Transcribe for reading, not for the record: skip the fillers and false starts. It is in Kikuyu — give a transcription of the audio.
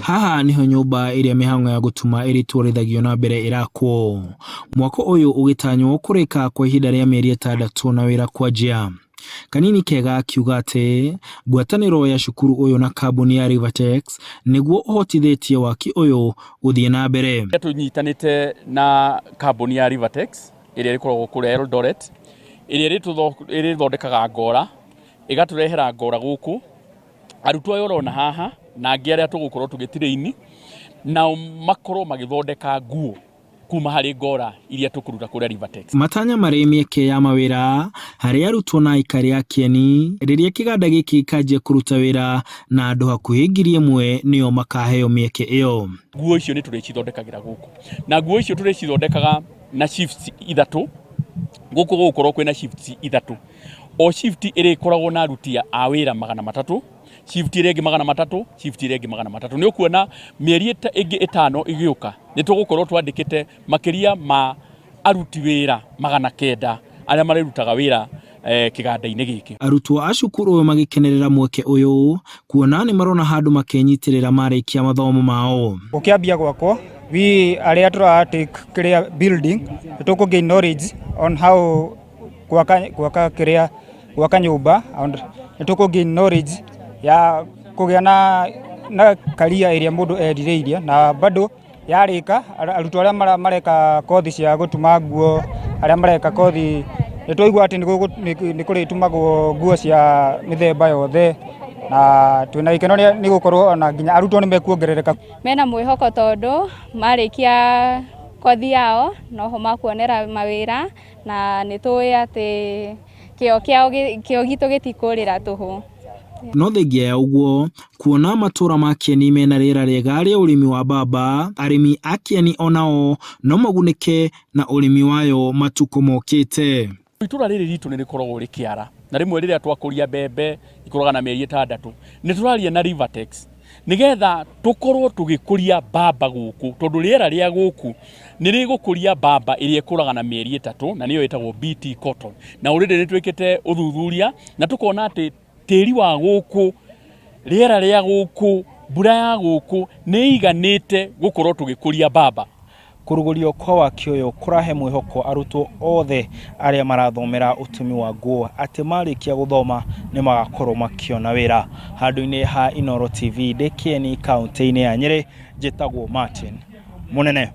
Haha nĩho nyũmba ĩrĩa mĩhang'o ya gũtuma ĩrĩtwarithagio na mbere ĩrakwo. Mwako ũyũ ũgĩtanywo kũrĩka kwa ihinda rĩa mĩeri ĩtandatũ na wĩra kwanjia. Kanini kega akiuga atĩ ngwatanĩro ya cukuru ũyũ na kambuni ya Rivatex nĩguo ũhotithĩtie waki ũyũ gũthiĩ na mbere. Tũnyitanĩte na kambuni ya Rivatex ĩrĩa ĩkoragwo kũrĩa Eldoret, ĩrĩa ĩrĩthondekaga ngora, ĩgatũrehera ngora gũkũ. Arutwo aya ũrona haha na angĩ arĩa tũgũkorwo tũgĩtiraini nao makorwo magĩthondeka nguo kuma harĩ ngora iria tũkũruta kũrĩa Rivatex. Matanya marĩ mĩeke ya mawĩra harĩ arutwo na aikari a Kieni rĩrĩa kĩganda gĩkĩ gĩkanjia kũruta wĩra na andũ hakuhĩ 1000 nĩo makaheo mĩeke ĩyo. Nguo icio nĩ tũrĩcithondekagĩra gũkũ na nguo icio tũrĩcithondekaga na shifts ithatũ. Gũkũ gũgũkorwo kwĩna shifts ithatũ. O shift ĩrĩkoragwo na aruti a wĩra 300, shift ĩrĩa ĩngĩ 300, shift ĩrĩa ĩngĩ 300. Nĩ ũkuona mĩeri ĩngĩ ĩtano ĩgĩũka nĩ tũgũkorwo twandĩkĩte makĩria ma aruti wĩra 900 arĩa marĩrutaga wĩra eh, kĩganda-inĩ gĩkĩ. Arutwo a cukuru ũyũ magĩkenerera mweke ũyũ kuona nĩ marona handũ makenyitĩrĩra marĩkia mathomo mao. Gũkĩambia gwakwo we arĩa tũra take kĩrĩa building nĩ tũkũ gain knowledge on how gwaka gwaka kĩrĩa gwaka nyũmba and nĩ tũkũ gain knowledge ya kũgĩa na na career ĩrĩa mũndũ erirĩirie na bado yarĩka arutwo arĩa mareka kothi cia gũtuma nguo, arĩa mareka kothi nĩ twaigua atĩ nĩ kũrĩtumagwo nguo cia mĩthemba yothe na twĩna gĩkeno nĩ gũkorwo ona nginya arutwo nĩ mekuongerereka. Mena mwĩhoko tondũ marĩkia kothi yao noho makuonera mawĩra na nĩ tũĩ atĩ kĩo kĩao kĩo gitũ gĩtikũrĩra tũhũ. No thengia ya ũguo, kuona matũra ma Kieni mena rĩera rĩega rĩa ũrĩmi wa mbamba, arĩmi a Kieni onao no magunĩke na ũrĩmi wayo matukũ mokĩte. Itũra rĩrĩ ritũ nĩ rĩkoragwo rĩkĩara na rĩmwe rĩrĩa twakũria mbembe ikũraga na mĩeri ĩtandatũ. Nĩ tũraria na Rivatex nĩgetha tũkorwo tũgĩkũria mbamba gũkũ tondũ rĩera rĩa gũkũ nĩ rĩgũkũria mbamba ĩrĩa ĩkũraga na mĩeri ĩtatũ na nĩyo ĩtagwo BT cotton. Na already nĩ twĩkĩte ũthuthuria na tũkona atĩ tĩri wa gũkũ, rĩera rĩa gũkũ, mbura ya gũkũ nĩ ĩiganĩte gũkorwo tũgĩkũria mbamba. Kũrugũrio kwa waki ũyũ kũrahe mwĩhoko arutwo othe arĩa marathomera ũtumi wa nguo atĩ marĩkia gũthoma nĩ magakorwo makĩona wĩra. Handũ-inĩ ha Inooro TV ndĩ Kieni kaũntĩ-inĩ ya Nyĩrĩ, njĩtagwo Martin Mũnene.